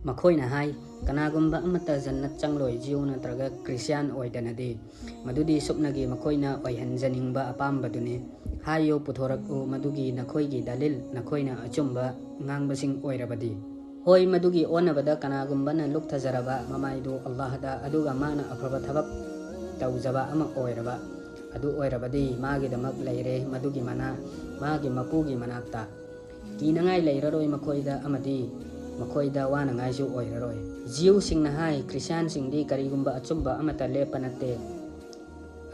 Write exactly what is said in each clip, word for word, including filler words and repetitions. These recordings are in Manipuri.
ꯃꯈꯣꯏꯅ ꯍꯥꯏ, "ꯀꯅꯥꯒꯨꯝꯕ ꯑꯃꯠꯇ ꯖꯟꯅꯠ ꯆꯪꯂꯣꯏ, ꯖꯤꯌꯨ ꯅꯠꯇ꯭ꯔꯒ ꯈ꯭ꯔꯤꯁꯇꯤꯌꯥꯟ ꯑꯣꯏꯗꯅꯗꯤ꯫ ꯃꯗꯨꯗꯤ ꯁꯨꯞꯅꯒꯤ ꯃꯈꯣꯏꯅ ꯑꯣꯏꯍꯟꯖꯅꯤꯡꯕ ꯑꯄꯥꯝꯕꯗꯨꯅꯤ꯫ ꯍꯥꯏꯌꯨ, ꯄꯨꯊꯣꯔꯛꯎ, ꯃꯗꯨꯒꯤ ꯅꯈꯣꯏꯒꯤ ꯗꯂꯤꯜ, ꯅꯈꯣꯏꯅ ꯑꯆꯨꯝꯕ ꯉꯥꯡꯕꯁꯤꯡ ꯑꯣꯏꯔꯕꯗꯤ꯫" ꯍꯣꯏ, ꯃꯗꯨꯒꯤ ꯑꯣꯟꯅꯕꯗ ꯀꯅꯥꯒꯨꯝꯕꯅ ꯂꯨꯞꯊꯖꯔꯕ ꯃꯃꯥꯏꯗꯨ ꯑꯜꯂꯥꯍꯗ, ꯑꯗꯨꯒ ꯃꯥꯅ ꯑꯐꯕ ꯊꯕꯛ ꯇꯧꯖꯕ ꯑꯃ ꯑꯣꯏꯔꯕ, ꯑꯗꯨ ꯑꯣꯏꯔꯕꯗꯤ ꯃꯥꯒꯤꯗꯃꯛ ꯂꯩꯔꯦ ꯃꯗꯨꯒꯤ ꯃꯅꯥ ꯃꯥꯒꯤ ꯃꯄꯨꯒꯤ ꯃꯅꯥꯛꯇ꯫ ꯀꯤꯅꯉꯥꯏ ꯂꯩꯔꯔꯣꯏ ꯃꯈꯣꯏꯗ, ꯑꯃꯗꯤ ꯃꯈꯣꯏꯗ ꯋꯥꯅꯉꯥꯏꯁꯨ ꯑꯣꯏꯔꯔꯣꯏ꯫ ꯖꯤꯌꯨꯁꯤꯡꯅ ꯍꯥꯏ, "ꯈ꯭ꯔꯤꯁꯇꯤꯌꯥꯟꯁꯤꯡꯗꯤ ꯀꯔꯤꯒꯨꯝꯕ ꯑꯆꯨꯝꯕ ꯑꯃꯠꯇ ꯂꯦꯞꯄ ꯅꯠꯇꯦ꯫"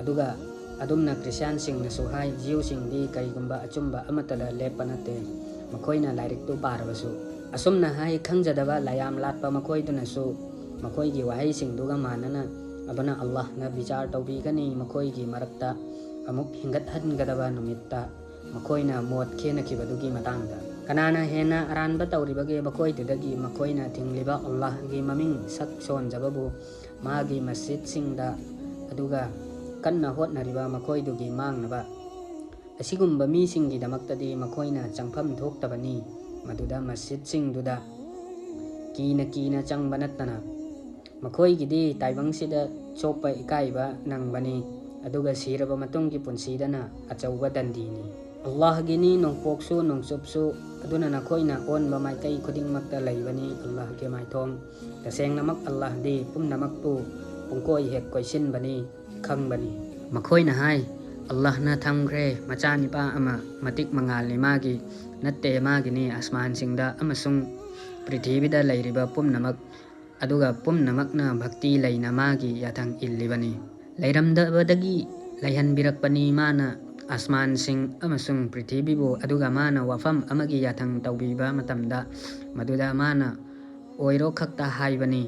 ꯑꯗꯨꯒ ꯑꯗꯨꯝꯅ ꯈ꯭ꯔꯤꯁꯇꯤꯌꯥꯟꯁꯤꯡꯅꯁꯨ ꯍꯥꯏ, "ꯖꯤꯌꯨꯁꯤꯡꯗꯤ ꯀꯔꯤꯒꯨꯝꯕ ꯑꯆꯨꯝꯕ ꯑꯃꯠꯇꯗ ꯂꯦꯞꯄ ꯅꯠꯇꯦ, ꯃꯈꯣꯏꯅ ꯂꯥꯏꯔꯤꯛꯇꯨ ꯄꯥꯔꯕꯁꯨ꯫" ꯑꯁꯨꯝꯅ ꯍꯥꯏ ꯈꯪꯖꯗꯕ ꯂꯌꯥꯝ ꯂꯥꯠꯄ ꯃꯈꯣꯏꯗꯨꯅꯁꯨ ꯃꯈꯣꯏꯒꯤ ꯋꯥꯍꯩꯁꯤꯡꯗꯨꯒ ꯃꯥꯟꯅꯅ꯫ ꯑꯗꯨꯅ ꯑꯜꯂꯥꯍꯅ ꯕꯤꯆꯥꯔ ꯇꯧꯕꯤꯒꯅꯤ ꯃꯈꯣꯏꯒꯤ ꯃꯔꯛꯇ ꯑꯃꯨꯛ ꯍꯤꯡꯒꯠꯍꯟꯒꯗꯕ ꯅꯨꯃꯤꯠꯇ꯫ ꯃꯈꯣꯏꯅ ꯃꯣꯠ ꯈꯦꯅꯈꯤꯕꯗꯨꯒꯤ ꯃꯇꯥꯡꯗ꯫ ꯀꯅꯥꯅ ꯍꯦꯟꯅ ꯑꯔꯥꯟꯕ ꯇꯧꯔꯤꯕꯒꯦ? ꯃꯈꯣꯏꯗꯨꯗꯒꯤ ꯃꯈꯣꯏꯅ ꯊꯤꯡꯂꯤꯕ ꯑꯜꯂꯥꯍꯒꯤ ꯃꯃꯤꯡ ꯁꯛ ꯁꯣꯟꯖꯕꯕꯨ ꯃꯥꯒꯤ ꯃꯁꯖꯤꯗꯁꯤꯡꯗ, ꯑꯗꯨꯒ ꯀꯟꯅ ꯍꯣꯠꯅꯔꯤꯕ ꯃꯈꯣꯏꯗꯨꯒꯤ ꯃꯥꯡꯅꯕ꯫ ꯑꯁꯤꯒꯨꯝꯕ ꯃꯤꯁꯤꯡꯒꯤꯗꯃꯛꯇꯗꯤ ꯃꯈꯣꯏꯅ ꯆꯪꯐꯝ ꯊꯣꯛꯇꯕꯅꯤ, ꯃꯗꯨꯗ ꯃꯁꯖꯤꯗꯁꯤꯡꯗꯨꯗ ꯀꯤꯅ ꯀꯤꯅ ꯆꯪꯕ ꯅꯠꯇꯅ꯫ ꯃꯈꯣꯏꯒꯤꯗꯤ ꯇꯥꯏꯕꯪꯁꯤꯗ ꯆꯣꯞꯄ ꯏꯀꯥꯏꯕ ꯅꯪꯕꯅꯤ, ꯑꯗꯨꯒ ꯁꯤꯔꯕ ꯃꯇꯨꯡꯒꯤ ꯄꯨꯟꯁꯤꯗꯅ ꯑꯆꯧꯕ ꯗꯟꯗꯤꯅꯤ꯫ ꯑꯜꯂꯥꯍꯒꯤꯅꯤ ꯅꯣꯡꯄꯣꯛꯁꯨ ꯅꯣꯡꯆꯨꯞꯁꯨ, ꯑꯗꯨꯅ ꯅꯈꯣꯏꯅ ꯑꯣꯟꯕ ꯃꯥꯏꯀꯩ ꯈꯨꯗꯤꯡꯃꯛꯇ ꯂꯩꯕꯅꯤ ꯑꯜꯂꯥꯍꯒꯤ ꯃꯥꯏꯊꯣꯡ꯫ ꯇꯁꯦꯡꯅꯃꯛ ꯑꯜꯂꯥꯍꯗꯤ ꯄꯨꯝꯅꯃꯛꯄꯨ ꯄꯨꯡꯀꯣꯏ ꯍꯦꯛ ꯀꯣꯏꯁꯤꯟꯕꯅꯤ, ꯈꯪꯕꯅꯤ꯫ ꯃꯈꯣꯏꯅ ꯍꯥꯏ, "ꯑꯜꯂꯥꯍꯅ ꯊꯝꯈ꯭ꯔꯦ ꯃꯆꯥꯅꯤꯄꯥ ꯑꯃ, ꯃꯇꯤꯛ ꯃꯉꯥꯜꯅꯤ ꯃꯥꯒꯤ, ꯅꯠꯇꯦ, ꯃꯥꯒꯤꯅꯤ ꯑꯁꯃꯥꯟꯁꯤꯡꯗ ꯑꯃꯁꯨꯡ ꯄ꯭ꯔꯤꯊꯤꯕꯤꯗ ꯂꯩꯔꯤꯕ ꯄꯨꯝꯅꯃꯛ, ꯑꯗꯨꯒ ꯄꯨꯝꯅꯃꯛꯅ ꯚꯛꯇꯤ ꯂꯩꯅ ꯃꯥꯒꯤ ꯌꯥꯊꯪ ꯏꯜꯂꯤꯕꯅꯤ꯫" ꯂꯩꯔꯝꯗꯕꯗꯒꯤ ꯂꯩꯍꯟꯕꯤꯔꯛꯄꯅꯤ ꯃꯥꯅ ꯑꯁꯃꯥꯟꯁꯤꯡ ꯑꯃꯁꯨꯡ ꯄ꯭ꯔꯤꯊꯤꯕꯤꯕꯨ, ꯑꯗꯨꯒ ꯃꯥꯅ ꯋꯥꯐꯝ ꯑꯃꯒꯤ ꯌꯥꯊꯪ ꯇꯧꯕꯤꯕ ꯃꯇꯝꯗ ꯃꯗꯨꯗ ꯃꯥꯅ "ꯑꯣꯏꯔꯣ" ꯈꯛꯇ ꯍꯥꯏꯕꯅꯤ,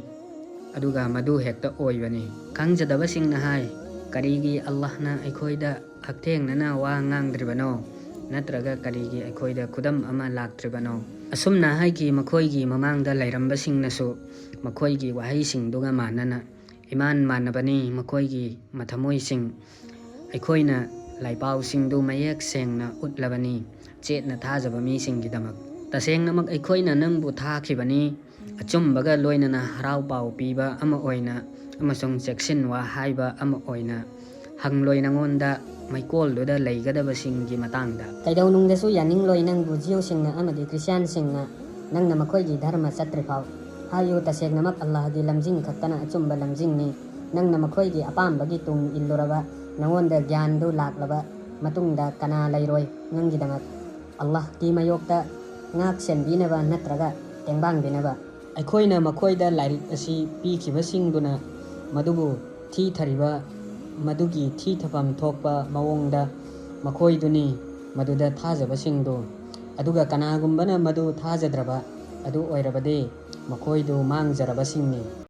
ꯑꯗꯨꯒ ꯃꯗꯨ ꯍꯦꯛꯇ ꯑꯣꯏꯕꯅꯤ꯫ ꯈꯪꯖꯗꯕꯁꯤꯡꯅ ꯍꯥꯏ, "ꯀꯔꯤꯒꯤ ꯑꯜꯂꯥꯍꯅ ꯑꯩꯈꯣꯏꯗ ꯍꯛꯊꯦꯡꯅꯅ ꯋꯥ ꯉꯥꯡꯗ꯭ꯔꯤꯕꯅꯣ? ꯅꯠꯇ꯭ꯔꯒ ꯀꯔꯤꯒꯤ ꯑꯩꯈꯣꯏꯗ ꯈꯨꯗꯝ ꯑꯃ ꯂꯥꯛꯇ꯭ꯔꯤꯕꯅꯣ?" ꯑꯁꯨꯝꯅ ꯍꯥꯏꯈꯤ ꯃꯈꯣꯏꯒꯤ ꯃꯃꯥꯡꯗ ꯂꯩꯔꯝꯕꯁꯤꯡꯅꯁꯨ ꯃꯈꯣꯏꯒꯤ ꯋꯥꯍꯩꯁꯤꯡꯗꯨꯒ ꯃꯥꯟꯅꯅ꯫ ꯏꯃꯥꯟ ꯃꯥꯟꯅꯕꯅꯤ ꯃꯈꯣꯏꯒꯤ ꯃꯊꯃꯣꯏꯁꯤꯡ꯫ ꯑꯩꯈꯣꯏꯅ ꯂꯥꯏꯄꯥꯎꯁꯤꯡꯗꯨ ꯃꯌꯦꯛ ꯁꯦꯡꯅ ꯎꯠꯂꯕꯅꯤ, ꯆꯦꯠꯅ ꯊꯥꯖꯕ ꯃꯤꯁꯤꯡꯒꯤꯗꯃꯛ꯫ ꯇꯁꯦꯡꯅꯃꯛ ꯑꯩꯈꯣꯏꯅ ꯅꯪꯕꯨ ꯊꯥꯈꯤꯕꯅꯤ, ꯑꯆꯨꯝꯕꯒ ꯂꯣꯏꯅꯅ ꯍꯔꯥꯎ ꯄꯥꯎ ꯄꯤꯕ ꯑꯃ ꯑꯣꯏꯅ ꯑꯃꯁꯨꯡ ꯆꯦꯛꯁꯤꯟꯋꯥ ꯍꯥꯏꯕ ꯑꯃ ꯑꯣꯏꯅ ꯍꯪꯂꯣꯏ ꯅꯉꯣꯟꯗ ꯃꯩꯀꯣꯜꯗꯨꯗ ꯂꯩꯒꯗꯕꯁꯤꯡꯒꯤ ꯃꯇꯥꯡꯗ꯫ ꯀꯩꯗꯧꯅꯨꯡꯗꯁꯨ ꯌꯥꯅꯤꯡꯂꯣꯏ ꯅꯪꯕꯨ ꯖꯤꯎꯁꯤꯡꯅ ꯑꯃꯗꯤ ꯈ꯭ꯔꯤꯁꯇꯤꯌꯥꯟꯁꯤꯡꯅ ꯅꯪꯅ ꯃꯈꯣꯏꯒꯤ ꯙꯔꯃ ꯆꯠꯇ꯭ꯔꯤꯐꯥꯎ꯫ ꯍꯥꯏꯌꯨ, ꯇꯁꯦꯡꯅꯃꯛ ꯑꯜꯂꯥꯍꯒꯤ ꯂꯝꯖꯤꯡ ꯈꯛꯇꯅ ꯑꯆꯨꯝꯕ ꯂꯝꯖꯤꯡꯅꯤ꯫ ꯅꯪꯅ ꯃꯈꯣꯏꯒꯤ ꯑꯄꯥꯝꯕꯒꯤ ꯇꯨꯡ ꯏꯜꯂꯨꯔꯕ, ꯅꯉꯣꯟꯗ ꯒ꯭ꯌꯥꯟꯗꯨ ꯂꯥꯛꯂꯕ ꯃꯇꯨꯡꯗ ꯀꯅꯥ ꯂꯩꯔꯣꯏ ꯅꯪꯒꯤꯗꯃꯛ ꯑꯜꯂꯥꯍꯀꯤ ꯃꯥꯌꯣꯛꯇ ꯉꯥꯛ ꯁꯦꯟꯕꯤꯅꯕ ꯅꯠꯇ꯭ꯔꯒ ꯇꯦꯡꯕꯥꯡꯕꯤꯅꯕ? ꯑꯩꯈꯣꯏꯅ ꯃꯈꯣꯏꯗ ꯂꯥꯏꯔꯤꯛ ꯑꯁꯤ ꯄꯤꯈꯤꯕꯁꯤꯡꯗꯨꯅ ꯃꯗꯨꯕꯨ ꯊꯤꯊꯔꯤꯕ, ꯃꯗꯨꯒꯤ ꯊꯤꯊꯐꯝ ꯊꯣꯛꯄ ꯃꯑꯣꯡꯗ ꯃꯈꯣꯏꯗꯨꯅꯤ ꯃꯗꯨꯗ ꯊꯥꯖꯕꯁꯤꯡꯗꯨ꯫ ꯑꯗꯨꯒ ꯀꯅꯥꯒꯨꯝꯕꯅ ꯃꯗꯨ ꯊꯥꯖꯗ꯭ꯔꯕ ꯑꯗꯨ ꯑꯣꯏꯔꯕꯗꯤ ꯃꯈꯣꯏꯗꯨ ꯃꯥꯡꯖꯔꯕꯁꯤꯡꯅꯤ꯫